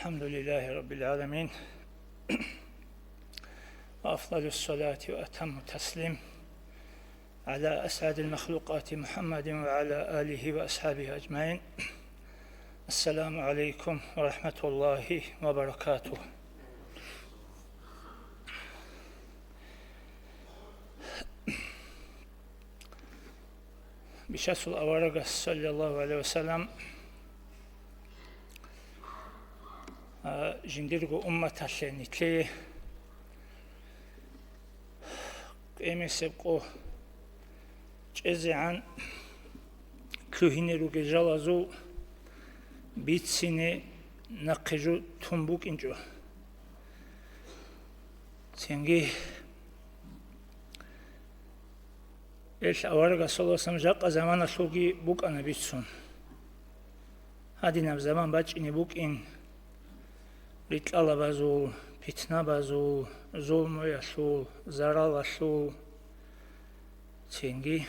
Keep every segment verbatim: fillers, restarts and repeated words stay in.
الحمد لله رب العالمين. وأفضل الصلاة وأتم التسليم على أسعد المخلوقات محمد وعلى آله وأصحابه أجمعين. السلام عليكم ورحمة الله وبركاته. Бичасул аварагас, саллаллагьу гӀалайгьи ва саллам, а, жиндирго умматалъе, нилъее къемисеб къо чӀезегӀан лъугьине ругел жалазул бицине нахъе жо тун букӀинчӀо. Цинги ил аварагас, саллаллагьу гӀалайгьи ва саллам, жакъа заманалъулги букӀана бицун. Гьадинаб заман бачӀине букӀин рикьалабазул, питнабазул, зулмуялъул, заралалъул. Цинги,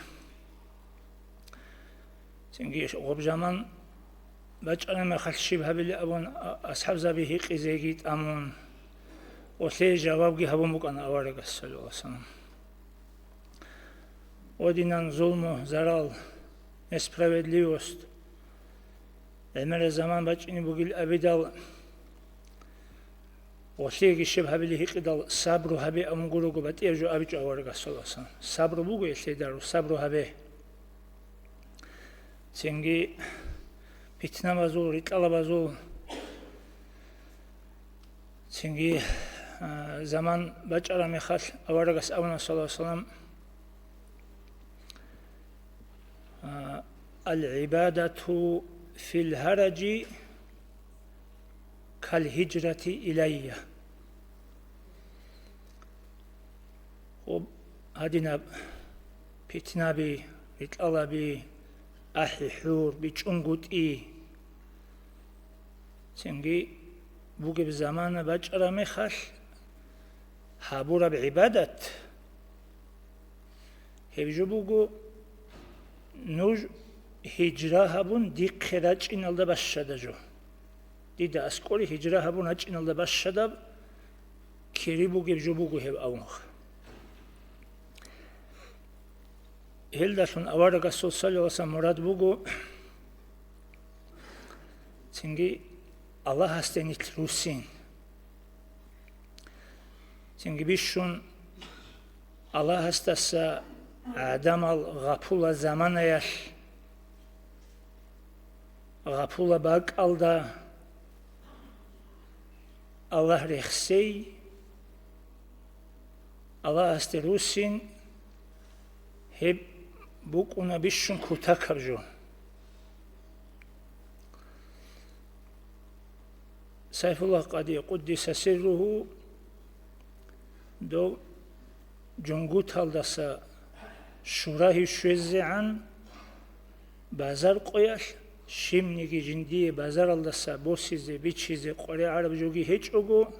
цинги гъоб заман бачӀараб мехалъ щиб гьабилеб абун, а-, асхӀабзаби гьикъизеги тӀамун, гъолъие жавабги гьабун букӀана аварагас, саллаллагьу гӀалайгьи ва саллам. Гъодинан зулму, зарал, несправедливость гӀемераб заман бачӀине бугил абидал, гъолъиеги щиб гьабилеб гьикъидал, сабру гьабе абун гурого батӀияб жо абичӀо аварагас, саллаллагьу гӀалайгьи ва саллам. Сабру буго гьелъие дару, сабру гьабе. Цинги питнабазул, рикьалабазул, цинги, а, заман бачӀараб мехалъ аварагас абуна, саллаллагьу гӀалайгьи ва саллам, а, «Ал-гӀибадату фил-гьаражи кал-гьижрати илайя». Гьоб гьадинаб питнаби, рикьалаби, ахӀи-хӀур, бичӀчӀунгутӀи. Цинги бугеб замана бачӀараб мехалъ гьабураб гӀибадат гьеб жо буго, нуж гьижра гьабун дихъе рачӀиналда бащада жо. Дида аскӀоре гьижра гьабун рачӀиналда бащадаб кири бугеб жо буго гьеб абун. Гьелдалъун аварагасул, саллаллагьу гӀалайгьи ва саллам, мурад буго, цинги Аллагьасде нилъ руссин. Цинги бищун Аллагьасдаса гӀадамал гъапула заманаялъ, гъапула бакӀалда Аллагь рехсей, Аллагьасде руссин, гьеб букӀуна бищун кутакаб жо. Сайфуллагь Къади, къуддиса сирругьу, дов Жунгуталдаса Шурагьи щвезегӀан базар къоялъ, щибниги жиндие базаралдаса босизе, бичизе къваригӀараб жоги гьечӀого,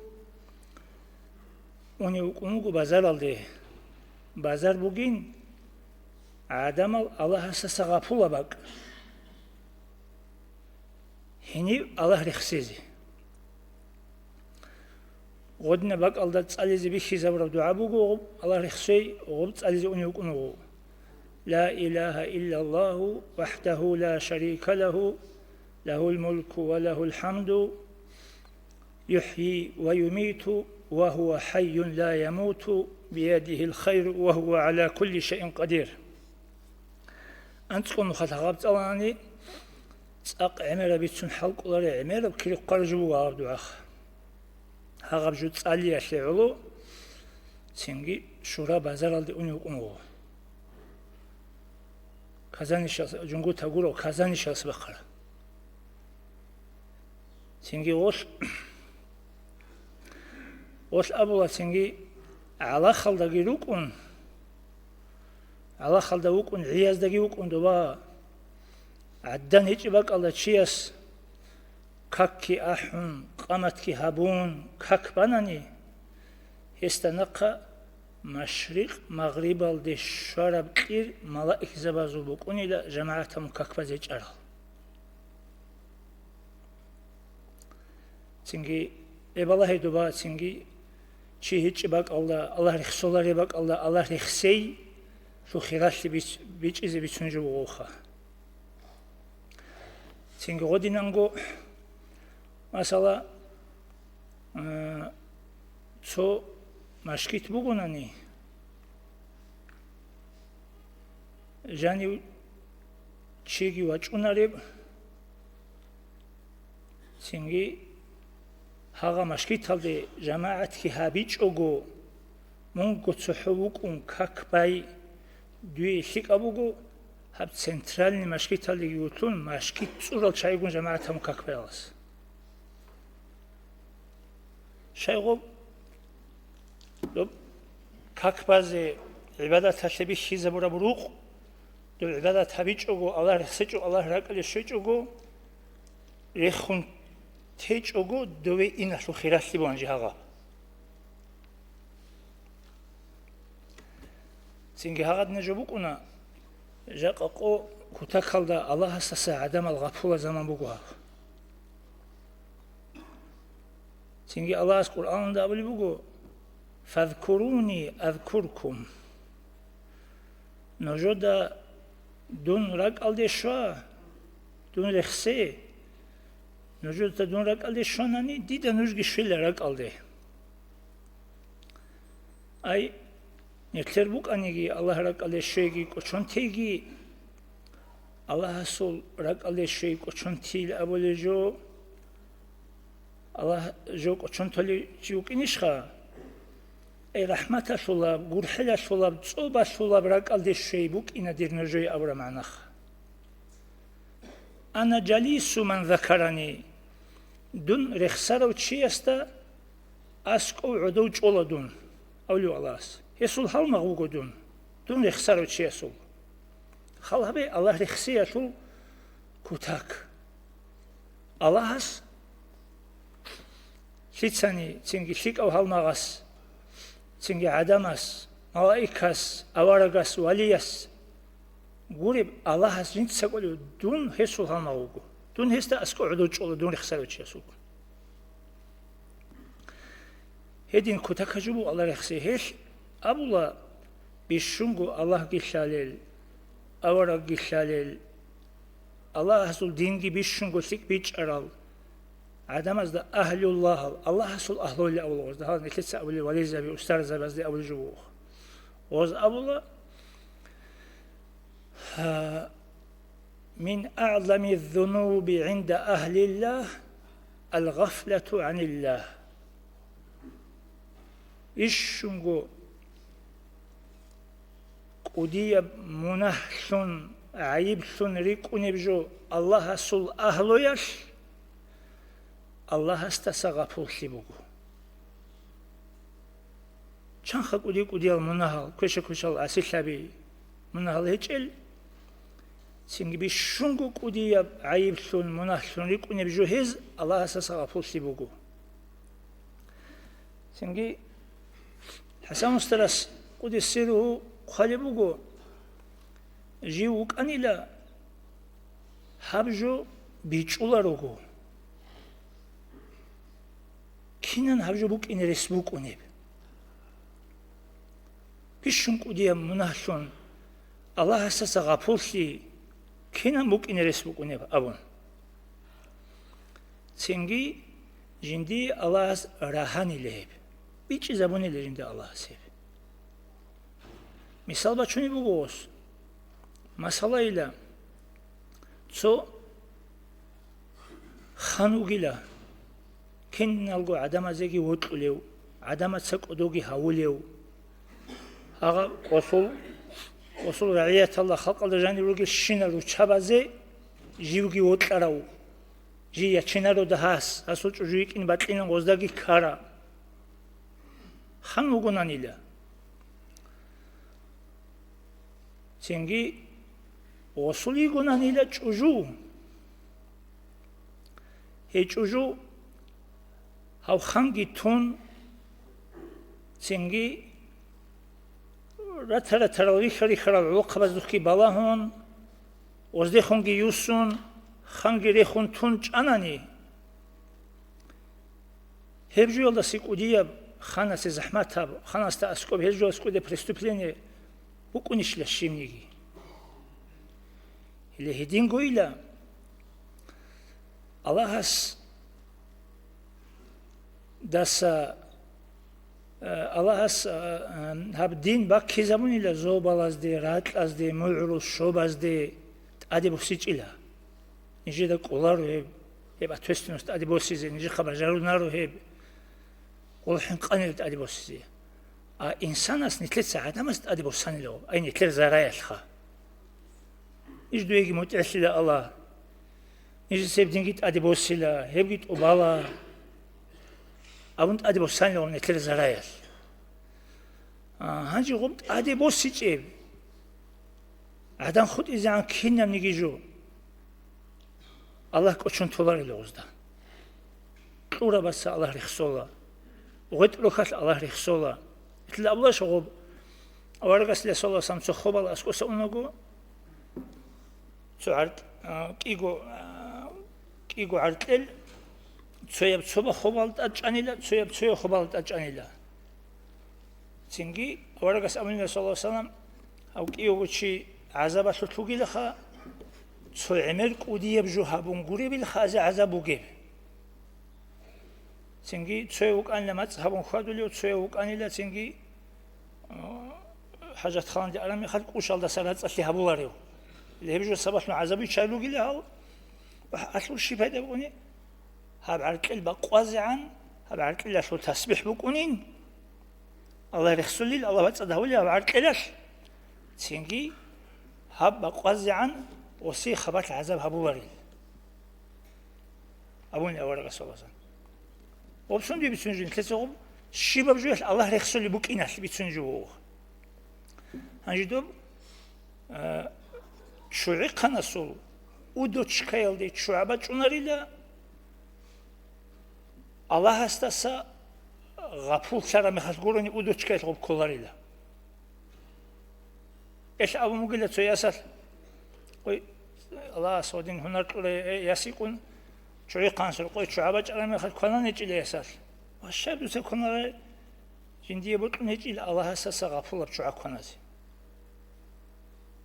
унев вукӀун вуго базаралде. Базар бугин гӀадамал Аллагьасаса гъапула бакӀ. Гьенив Аллагь рехсезе. Гъодинаб бакӀалда цӀализе бихьизабураб дугӀа буго, Аллагь рехсей гъоб цӀализе унев вукӀун вуго. Ла илагьа иллаллагьу вахӀдагьу ла шарика лагьу, лагьул мулку ва лагьул хӀамду, юхӀйи ва юмиту, ва гьува хӀайюн ла ямуту, биядигьил хайру, ва гьува гӀала кулли шайин къадир. АнцӀго нуха гьаб цӀалани, цӀакъ гӀемераб бицун хӀалкӀолареб гӀемераб кири хъвараб жо буго гьаб дугӀа. Гьагъаб жо цӀалиялъе гӀоло, цинги Шура базаралде унев вукӀун вуго. Казанишалъ, Жунгута гуро, Казанишалъ бахъара. Цинги гъолъ, гъолъ абула цинги гӀалахалдаги рукӀун, гӀалахалда вукӀун, гӀияздаги вукӀун доба. ГӀаддан гьечӀеб бакӀалда чияс какги ахӀун, къаматги гьабун, как банани, гьесда нахъа машрикъ-магърибалде щвараб кьир малаикзабазул букӀунила жамагӀаталъун как базе чӀарал. Цинги, эбала гьедуба, цинги чи гьечӀеб бакӀалда, Аллагь рехсолареб бакӀалда, Аллагь рехсей, лъухиралъи бич-, бичӀчӀизе бицунеб жо бугоха. Цинги гъодинанго, масала, а, цо машгит бугонани, жанив чиги вачӀунареб, цинги гьагъа машгиталде жамагӀатги гьабичӀого, мунго цохӀо вукӀун как бай, дуе лъикӀаб буго, гьаб центральный машгиталдеги вутлъун, машгит цӀурал чагӀигун жамагӀат гьабун как баялас. Щайгъуб, доб как базе гӀибадаталъе бихьизабураб рукъ, доб гӀибадат гьабичӀого, Аллагь рехсечӀо, Аллагь ракӀалде щвечӀого, рехун течӀого, дове иналъул хиралъи бугьан жи гьагъаб. Цинги гьагъадина жо букӀуна, жакъа къо кутакалда Аллагьасдаса гӀадамал гъапула заман буго гьаб. Цинги Аллагьас Къуръаналда абулеб буго: «Фазкуруни азкуркум». Нужеда дун ракӀалде щва, дун рехсе. Нужеда дун ракӀалде щванани, дида нужги щвела ракӀалде. Ай, нилъер букӀаниги, Аллагь ракӀалде щвейги кӀочон тейги, Аллагьасул ракӀалде щвей кӀочон тейил абулеб жо, Аллагь жо кӀочон толев чи вукӀинищха? Ай, рахӀматалъулаб, гурхӀелалъулаб, цӀобалъулаб ракӀалде щвей букӀина дир нужее абураб магӀнаха. «Ана жалису ман закарани», дун рехсарав чиясда аскӀов гӀодов чӀола дун, абулев Аллагьас. Гьесул гьалмагъ вуго дун, дун рехсарав чиясул. Хал гьабе, Аллагь рехсеялъул кутак. Аллагьас лъицани, цинги лъикӀав гьалмагъас, цинги гӀадамас, малаикас, аварагас, валияс гуреб, Аллагьас жинца кӀолев, дун гьесул гьалмагъ вуго. Дун гьесда аскӀов гӀодов чӀола, дун рехсарав чиясулгун. Гьедин кутакаб жо буго Аллагь рехсей. Гьелъ абула, бищунго Аллагьги лъалел, аварагги лъалел, Аллагьасул динги бищунго лъикӀ бичӀчӀарал гӀадамазда агьлуллагьал, Аллагьасул агьлуялъ абула гъозда, гьал нилъеца абулел вализаби, устарзабазде абулеб жо буго. Гъоз абула, гьа, «Мин агӀзами ззунуби гӀинда агьлиллагь ал-гъафлату гӀаниллагь». Бищунго кӀудияб мунагьлъун, гӀайиблъун рикӀкӀунеб жо Аллагьасул агьлуялъ Аллагьасдаса гъапуллъи буго. Чанха кӀуди-кӀудиял мунагьал, квеша-квешал гӀасилъаби мунагьал гьечӀел, цинги бищунго кӀудияб гӀайиблъун, мунагьлъун рикӀкӀунеб жо гьез Аллагьасдаса гъапуллъи буго. Цинги ХӀасан устарас къуддиса сирругьу хъвалеб буго, жив вукӀанила, гьаб жо бичӀчӀуларого. Кинан гьаб жо букӀине рес букӀунеб? Бищун кӀудияб мунагьлъун Аллагьасдаса гъапуллъи кинан букӀине рес букӀунеб абун. Цинги жиндие Аллагьас рагьанила гьеб, бичӀчӀизабунила жиндие Аллагьас гьеб. Мисал бачунеб буго гъос. Масалайила, цо хан вугила, киналго гӀадамазеги вокьулев, гӀадамаца кӀодоги гьавулев. Гьагъа къосул, къосул рагӀияталда, халкъалда жанир ругелщинал руччабазе живги вокьарав, жий ячинаро дагьас, гьасул чӀужу йикӀин бакьинан гъоздаги ккара. Хан вугонанила. Цинги гъосул йигонанила чӀужу. Гьей чӀужу гьав ханги тун, цинги ратара-тарал рихьа-рихьарал гӀолохъабаздухъги балагьун, гъоздехунги юссун, ханги рехун тун чӀанани, Гьеб жоялдаса кӀудияб, ханасе захӀматаб, ханасда аскӀоб гьеб жоялдаса кӀудияб преступление букӀунищила щибниги? Гьеле гьедингойила, Аллагьас даса, э, Аллагьас, э, э, гьаб дин баккизабунила зобалазде, ракьазде, мугӀрул щобазде тӀаде босичӀила. Нижеда кӀоларо гьеб, гьеб ответственность тӀаде босизе, нижехъа бажарунаро гьеб, гъол хӀинкъанила тӀаде босизе. А инсанас нилъеца гӀадамас тӀаде босанила, ай нилъер зараялъха. Иж дуеги мутӀигӀлъила Аллагь. Нижеца гьеб динги тӀаде босила, гьебги тӀубала. Абун тӀаде босанила нилъер зараялъ. А, гьанже гъуб тӀаде босичӀеб гӀадан хутӀизегӀан кинабниги жо Аллагь кӀочон толарила гъузда. Кьурабаца Аллагь рехсола, гъветӀ рохьалъ Аллагь рехсола. Гьелъ абулаш гъуб, аварагас лесаласам цо хобал аскӀоса унаго, цо гӀаркь-, а, кӀиго, а, кӀиго гӀаркьел, цояб цоба хобал тӀад чӀанила, цояб цоя хобал тӀад чӀанила. Цинги аварагас абунила, саллаллагьу гӀалайгьи вассалам, гьав кӀиявго чи гӀазабалъулъ вугилаха, цо гӀемер кӀудияб жо гьабун гуребилха азе гӀазаб бугеб. Цинги цояв вукӀанила мацӀ гьабун хьвадулев, цояв вукӀанила цинги, а, хӀажатханалде араб мехалъ кӀушалдаса рацӀцӀалъи гьабуларев. Гьеб жо сабаблъун гӀазаб биччал ругила гьал, ва гьалъул щиб пайда букӀуни? Гьаб гӀаркьел бакъвазегӀан, гьаб гӀаркьелалъул тасбихӀ букӀунин, Аллагь рехсулил, Аллагь вацӀцӀад гьавулел гьаб гӀаркьелалъ, цинги гьаб бакъвазегӀан гъосие хабалъ гӀазаб гьабуларил. Абуни аварагас валасан. Гъоб сунде бицун жо, нилъеца гъоб щибаб жоялъ Аллагь рехсулеб букӀиналъ бицун жо вугъ. Гьанже доб, а, чугӀихъанасул удочкаялде чугӀа бачӀунарила, Аллагьасдаса гъапуллъараб мехалъ гурони удочкаялъ гъоб кколарила. Элъ абун бугила цо ясалъ, къой, Аллагьас гьадин гьунар кьурай, э, яс йикӀун, чугӀихъанасул къой чугӀа бачӀараб мехалъ квананичӀила ясалъ. Ва щай дуца кванарай, жиндие бокьун гьечӀила Аллагьасдаса гъапулаб чугӀа кваназе.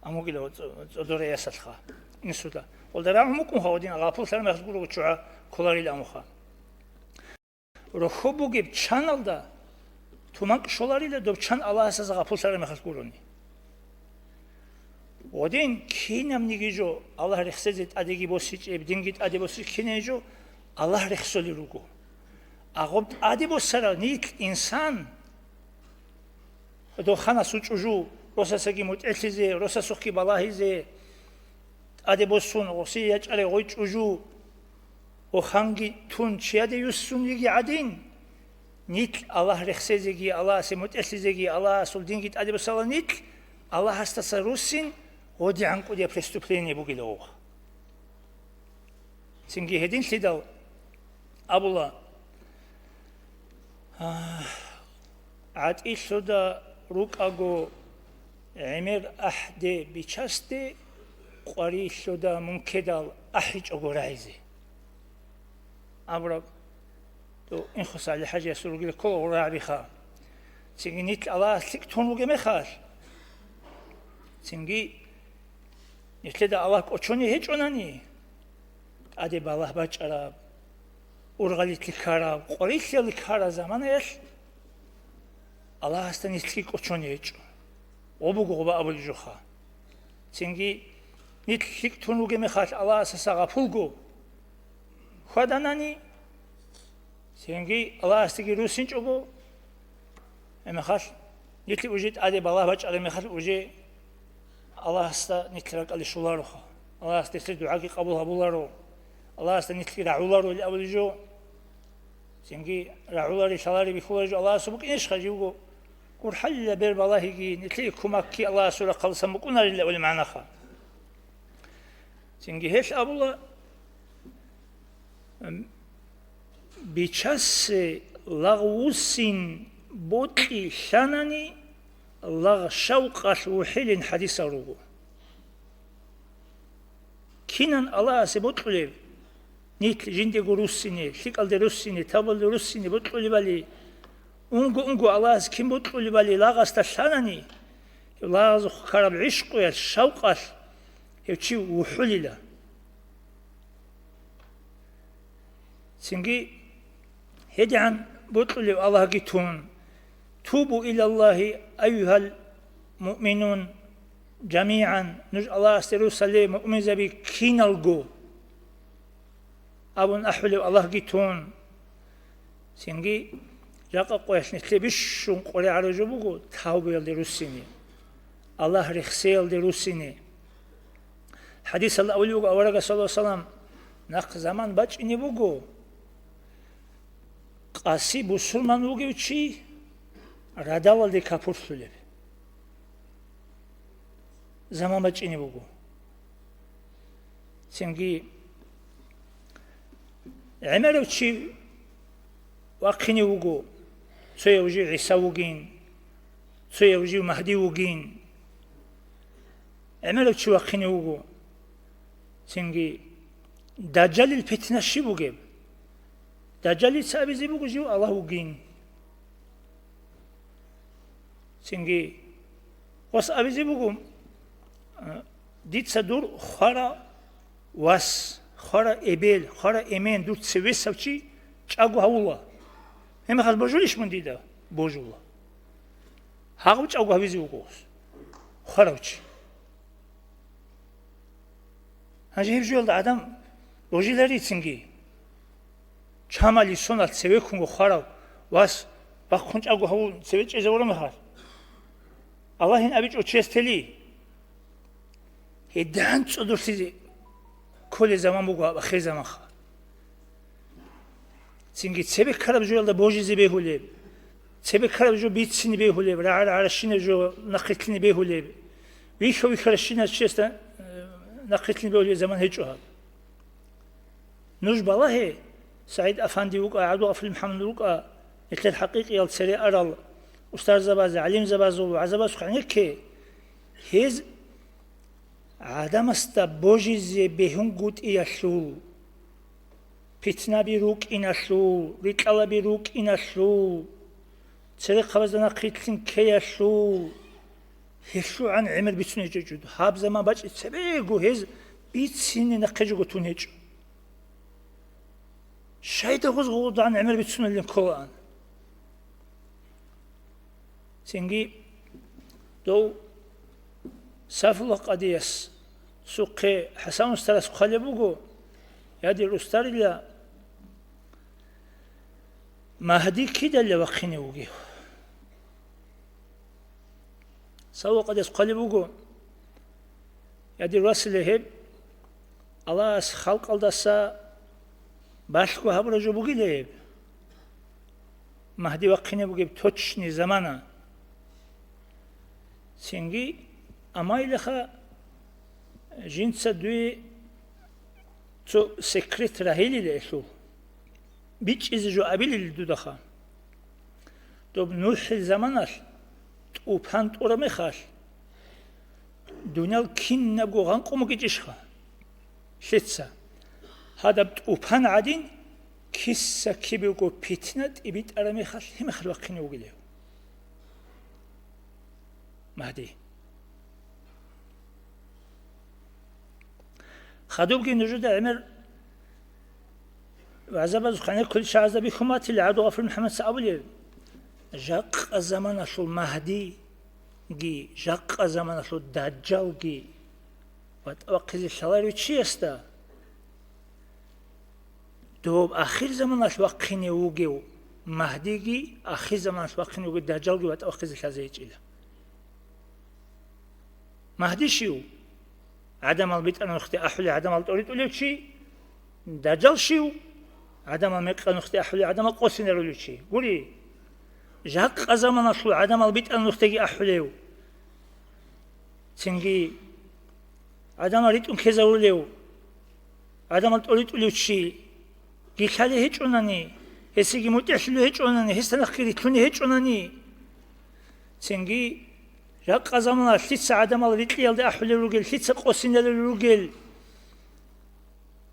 Амугила цӀо-, цӀодора ясалъха. Инсуда. Гъолда рагӀун букӀунха гьадин гъапуллъараб мехалъ гуро чугӀа кколарил амуха. Рохьо бугеб чаналда туманкӀ щоларила доб чан Аллагьасдаса гъапуллъараб мехалъ гурони. Гъодин кинабниги жо Аллагь рехсезе тӀадеги босичӀеб, динги тӀаде босичӀеб кинабниги жо Аллагь рехсолел руго. Агъоб тӀаде босарав нилъ инсан, доханас вучӀужу, росасаги мутӀигӀлъизе, росасухъги балагьизе, тӀаде босун, гъосие ячӀарай гъой чӀужу, гъоханги тун чияде юссун йиги гӀадин, нилъ Аллагь рехсезеги, Аллагьасе мутӀигӀлъизеги, Аллагьасул динги тӀаде босала нилъ, Аллагьасдаса руссин гъодигӀан кӀудияб преступление бугила гъогъ. Цинги гьединлъидал абула, а, гӀатӀилъуда рукӀаго гӀемер ахӀде бичасде, къварилъуда мункедал ахӀичӀого рагӀизе. Абураб, дов Инхоса ГӀалихӀажиясул ругила ккола гъур рагӀабиха. Цинги нилъ Аллагьас лъикӀ тун ругеб мехалъ, цинги нилъеда Аллагь кӀочоне гьечӀонани, тӀаде балагь бачӀараб, ургъалилъи ккараб, къварилъиялъи ккараб заманаялъ Аллагьасда нилъги кӀочоне гьечӀо. Гъо буго гъоба абулеб жоха. Цинги нилъ лъикӀ тун ругеб мехалъ Аллагьасдаса гъапулго хьваданани, цинги Аллагьасдаги руссинчӀого, гьеб мехалъ нилъ уже тӀаде балагь бачӀараб мехалъ уже Аллагьасда нилъ ракӀалде щолароха. Аллагьас нилъер дугӀаги къабул гьабуларо. Аллагьасда нилъги рагӀуларо ил абулеб жо. Цинги рагӀулари, лъалари бихьулари жо Аллагьасул букӀинищха живго? ГурхӀалила бер балагьиги, нилъее кумакги Аллагьасул рахъалдасан букӀунарила абулеб магӀнаха. Цинги гьелъ абула, м, бичасе лагъ вуссин бокьи лъанани, лагъ шавкъалъ вухӀилин хӀадисал руго. Кинан Аллагьасе бокьулеб? Нилъ жиндего руссине, лъикӀалде руссине, тавбалде руссине бокьулебали, унго-унго Аллагьас кин бокьулебали лагъасда лъанани, гьев лагъазухъ ккараб гӀишкъуялъ, шавкъалъ гьев чи вухӀулила. Цинги гьедигӀан бокьулев Аллагьги тун: «Тубу илаллагьи, айюгьал муъминун, жамигӀан», нуж Аллагьасде руссале, муъминзаби киналго, абун ахӀулев Аллагьги тун. Цинги жакъа къоялъ нилъе бищун къваригӀараб жо буго тавбуялде руссине, Аллагь рехсеялде руссине. ХӀадисалда абулеб буго аварагас, саллаллагьу гӀалайгьи вассалам: «Нахъ заман бачӀине буго, къаси бусурман вугев чи радалалде капурлъулеб заман бачӀине буго». Цинги гӀемерав чи вахъине вуго, цояв жив ГӀиса вугин, цояв жив Магьди вугин. ГӀемерав чи вахъине вуго. Цинги Дажжалил питна щиб бугеб? Дажжалица абизе буго жив Аллагь вугин. Цинги гъос абизе буго: «Дица дур хвара вас, хвара эбел, хвара эмен, дур цевесав чи чӀаго гьавула. Гьеб мехалъ божулищ мун дида?» Божула. Гьагъав чӀаго гьавизе вуго гъос, хварав чи. Гьанже гьеб жоялда гӀадам божиларицинги, чамали соналъ цеве ккунго хварав вас бахъун чӀаго гьавун цеве чӀезавураб мехалъ, Аллагьин абичӀо чес тели. Гьедин цӀодорлъизе кколей заман буго гьаб ахирзаманха. Цинги цебе ккараб жоялда божизе бегьулеб, цебе ккараб жо бицине бегьулеб, рагӀа-рагӀаращинаб жо нахърилълъине бегьулеб, вихьа-вихьаращинав чиясда, э, нахърилълъине бегьулеб заман гьечӀо гьаб. Нуж балагье, СагӀид Афанди вукӀа, ГӀабдулгъафурил МухӀаммад вукӀа, нилъер хӀакъикъиял цере арал устарзабазе, гӀалимзабазул вагӀзабазухъ гӀенекке, гьез гӀадамасда божизе бегьунгутӀиялъул, питнаби рукӀиналъул, рикьалаби рукӀиналъул, церехъабазда нахърилълъин ккеялъул, гьелъул гӀан гӀемер бицун гьечӀо. Гьаб заман бачӀи цебего гьез бицине нахъе жого тун гьечӀо. Щайда гъоз гъолдагӀан гӀемер бицунелин кколаан. Цинги дов Сафуллагь къадияс сухъе ХӀасан устарас хъвалеб буго: «Я, дир устарила, Магьди кидалъ вахъине вугев?» Сафуллагь къадияс хъвалеб буго: «Я, дир васила, гьеб Аллагьас халкъалдаса балъго гьабураб жо бугила гьеб, Магьди вахъине бугеб точный замана. Цинги, амма илаха жинца дуе цо секрет рагьилила гьелъул, бичӀчӀизе жо абилила дудаха. Доб НухӀил заманалъ тӀупан тӀураб мехалъ, дуниял кинабго гъанкъун бугичӀищха? Лъица? Гьадаб тӀупан гӀадин, киса-кибего питна тӀибитӀараб мехалъ, гьеб мехалъ вахъине вугилев Магьди». Хадубги нужеда гӀемер вагӀзабазухъ гӀенеккулел чагӀазда бихьун батила, ГӀабдулгъафур МухӀаммадица абулеб: «Жакъа заманалъул Магьдиги, жакъа заманалъул Дажжалги ватӀа вахъизе лъаларев чиясда, доб ахирзаманалъ вахъине вугев Магьдиги, ахирзаманалъ вахъине вугев Дажжалги ватӀа вахъизе лъазе гьечӀила». Магьди щив? ГӀадамал битӀараб нухде ахӀулев гӀадамал тӀоритӀулев чи. Дажжал щив? ГӀадамал мекъа нухде ахӀулев, гӀадамал къосинарулев чи. Гури, жакъа заманалъул гӀадамал битӀараб нухдеги ахӀулев, цинги гӀадамал ритӀун ккезавулев, гӀадамал тӀоритӀулев чи, гилъалев гьечӀонани, гьесиги мутӀигӀлъулев гьечӀонани, гьесда нахъги рилълъунев гьечӀонани, цинги жакъа заманалъ лъица гӀадамал рикьиялде ахӀулел ругел, лъица къосинарулел ругел,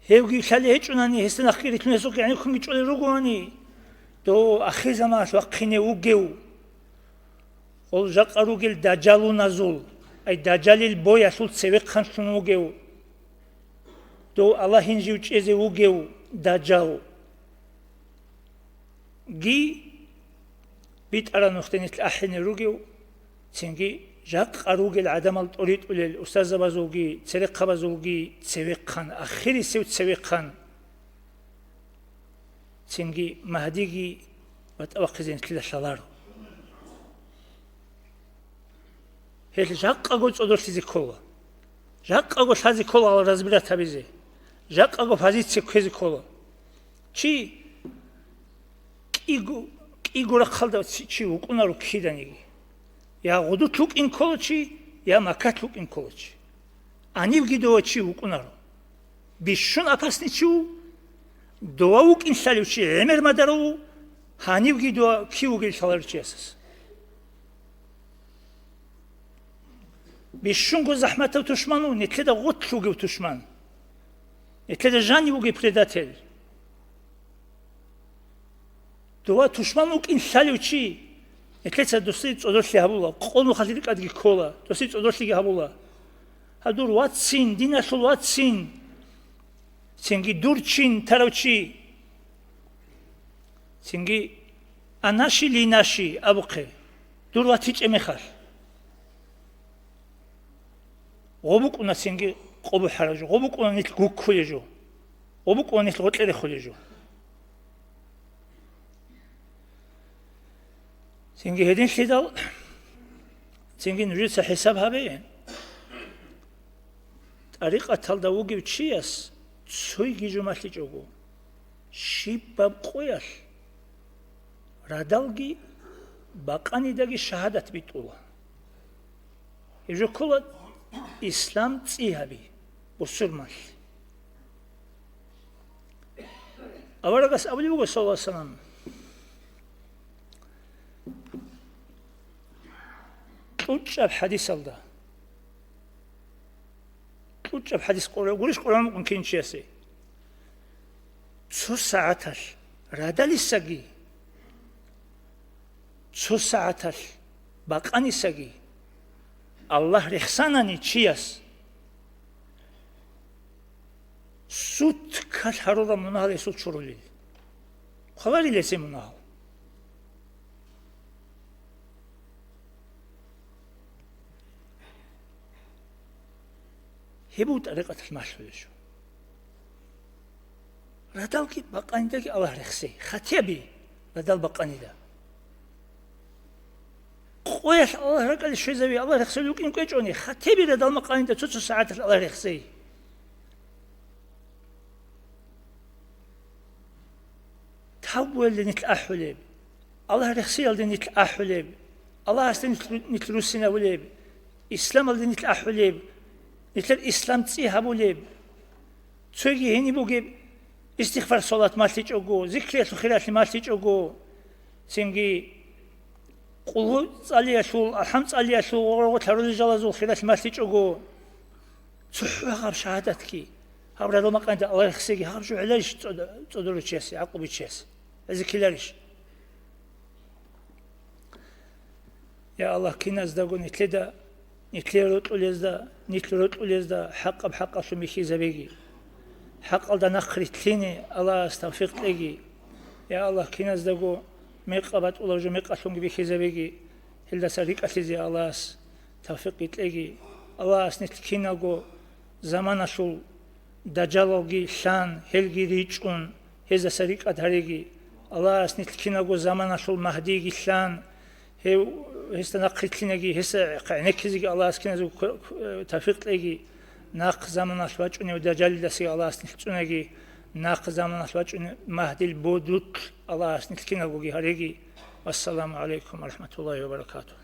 Гьевги лъалеб гьечӀунани, гьесда нахъги рилълъун гьесухъ гӀенеккунги чӀолел ругоани, дов ахирзаманалъ вахъине вугев, гъол жакъа ругел дажалуназул, ай дажалил боялъул цевехъанлъун вугев, дов Аллагьин жив чӀезе вугев дажал. Ги битӀараб нухде нилъ ахӀине ругев, цинги жакъа ругел гӀадамал тӀоритӀулел устарзабазулги церехъабазулги цевехъан, ахирисев цевехъан, цинги Магьдиги батӀа бахъизе нилъеда лъаларо. Гьел жакъаго цӀодорлъизе ккола. Жакъаго лъазе ккола гьал разбирать гьабизе. Жакъаго позиция кквезе ккола. Чи кӀиго, кӀиго рахъалда чи, чи вукӀунаро киданиги. Я гъудулъ вукӀин ккола чи, я маккалъ вукӀин ккола чи. Гьанивги дова чи вукӀунаро. Бищун опасный чи ву, дова вукӀин лъалев чи гӀемер мадарав ву, гьанивги дова кив вугел лъаларев чиясас. Бищунго захӀматав тушман ву, нилъеда гъорлъ вугев тушман. Нилъеда жанив вугев предатель. Дова тушман вукӀин лъалев чи, нилъеца досие цӀодорлъи гьабула, къо нухалъ рикӀадги ккола, досие цӀодорлъиги гьабула. Гьа, дур вацин, диналъул вацин, цинги дур чин тарав чи, цинги анаши линаши абухъе, дур ватичӀеб мехалъ. Гъо букӀуна цинги къо бухӀараб жо, гъо букӀуна нилъ гуккулеб жо, гъо букӀуна нилъ гъоркье рехулеб жо. Цинги гьединлъидал, цинги нужеца хӀисаб гьабе, тӀарикъаталда вугев чияс цойги жо малъичӀого, щибаб къоялъ радалги бакъанидаги шагьадат битӀула. Гьеб жо ккола ислам цӀи гьаби, бусурманлъи. Аварагас абулеб буго, саллаллагьу гӀалайгьи вассалам, кьучӀаб хӀадисалда, кьучӀаб хӀадис къорав гурищ къоран мукъун кин чиясе? Цо сагӀаталъ радалисаги, цо сагӀаталъ бакъанисаги Аллагь рехсанани чияс, суткалъ гьарураб мунагьал гьесул чурулел. Хъваларила гьесие мунагьал. Гьеб буго тӀарикъаталъ малъулеб жо. Радалги бакъанидаги Аллагь рехсей. Хатиаби радал бакъанида. Къоялъ Аллагь ракӀалде щвезави, Аллагь рехсей вукӀин кӀвечӀони, хатиаби радал бакъанида цо-цо сагӀаталъ Аллагь рехсей. Тавбуялде нилъ ахӀулеб, Аллагь рехсиялде нилъ ахӀулеб, Аллагьасде нилъ, нилъ руссинавулеб, исламалде нилъ ахӀулеб, нилъер ислам цӀи гьабулеб, цоги гьениб бугеб истигъфар-салат малъичӀого, зикриялъул хиралъи малъичӀого, цинги къулгьу цӀалиялъул, алхӀам цӀалиялъул, гъоргъо лъарулел жалазул хиралъи малъичӀого, цохӀо гьаб шагьадатги, гьаб радал бакъанида Аллагь рехсеги, гьаб жо гӀеларищ цӀод-, цӀодорав чиясе, гӀакълу бичиясе? ГӀезеккиларищ? Я Аллагь, киназдаго нилъеда, нилъер рокьулезда, нилъ рокьулезда хӀакъаб хӀакъалъун бихьизабеги. ХӀакъалда нахъ рилълъине Аллагьас тавфикъ кьеги. Я Аллагь, киназдаго мекъаб батӀулаб жо мекъалъунги бихьизабеги, гьелдаса рикӀкӀалъизе Аллагьас тавфикъ кьеги. Аллагьас нилъ киналго заманалъул дажалалги лъан, гьелги ричӀчӀун, гьездаса рикӀкӀад гьареги. Аллагьас нилъ киналго заманалъул Магьдиги лъан, гьев, гьесда нахъ рилълъинеги, гьесда гӀенеккизеги Аллагьас киназего кв-, кв-, тавфикъ кьеги. Нахъ заманалъ вачӀунев дажалилдасаги Аллагьас нилъ цӀунаги. Нахъ заманалъ вачӀунев Магьдил бодулъ Аллагьас нилъ киналгоги гьареги. Вассаламу гӀалайкум ва рахӀматуллагьи ва баракатугь.